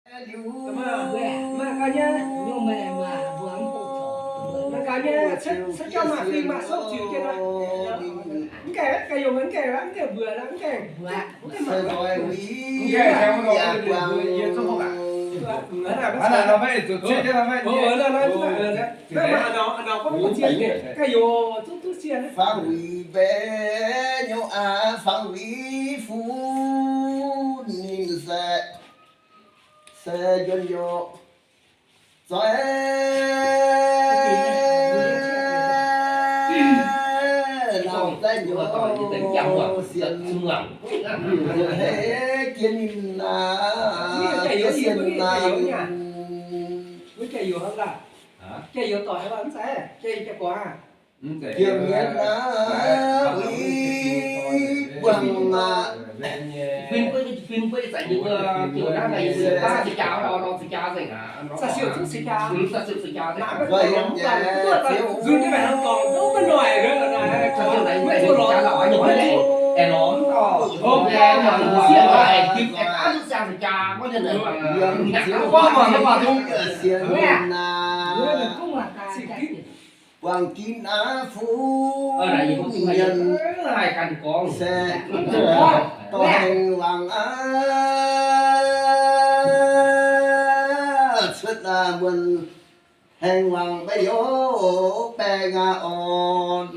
Maaih gaax nyei, maaih gaax nyei, maaih sou ziux jienv nor. Mv gaengh, gaax yungz mv gaengh, mv gaengh mbuoqc, mv gaengh, mv gaengh, gaax yungz zuqc duqv zien. Fangx wuic mbaeqc nyei aqv, fangx wuic funx ninh se, se njuonx youc zoih, nangc zaiv nyouv sienx, hei jiex ninh aqv, jiex sienx ninh aqv. Jiex mienv aqv, uix buangh aqv. Buangh ginv aqv, funx mienh se dorh haengh wangc aqv, cuotv aqv, muonc haengh wangc maiv youh baengh aqv orn.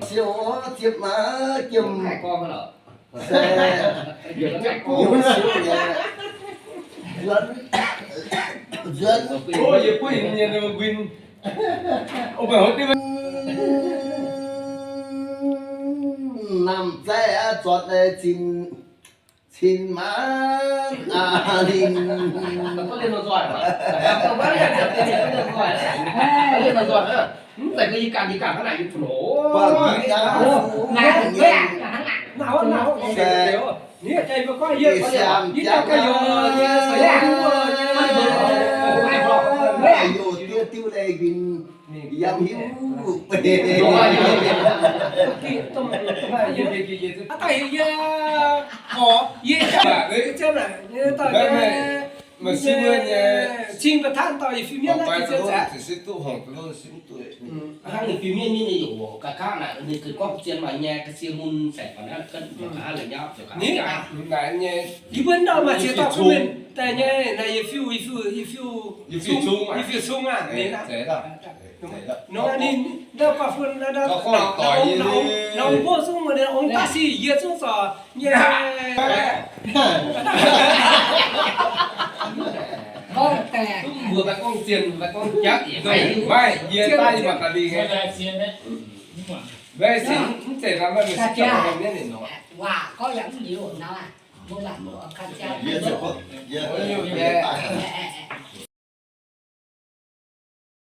Siou ziepc maaih jiem se yungz siou nyei, nzuonx, nzuonx. Namh zaiv aqv, zortc daaih zinh, cin maanc aqv ninh. Buangh ginv aqv, funx mienh se, youh diuv diuv leih nquin, yaac mv hiuv. Maaih sieqv wuov nyei, cing ba'tanv dauh yietc fingx mienv naaiv, hnangv yietc fingx mienv nyei, ninh gorngv zien maaih nyei, ga'sie mun saengx ga'naaiv, ga'naaiv la'nyauv, ga'naaiv nyei. Yie mbuo ndau maaih ziex dauh cun mienh daaih nyei, naaiv yietc fiuv, yietc fiuv, yietc fiuv, yietc fiuv cong aqv. Nor ninh ndau guanh fun, nor mbuo zungv ong daaih sic yie zungv zorc nyei. Mbuo maiv gorngv zien, maiv gorngv jatv, maiv, yie daaih yie mangc gaax lingh. Maiv sic mv zeiz hnangv maiv mienh sic jauv mienh ninh nor.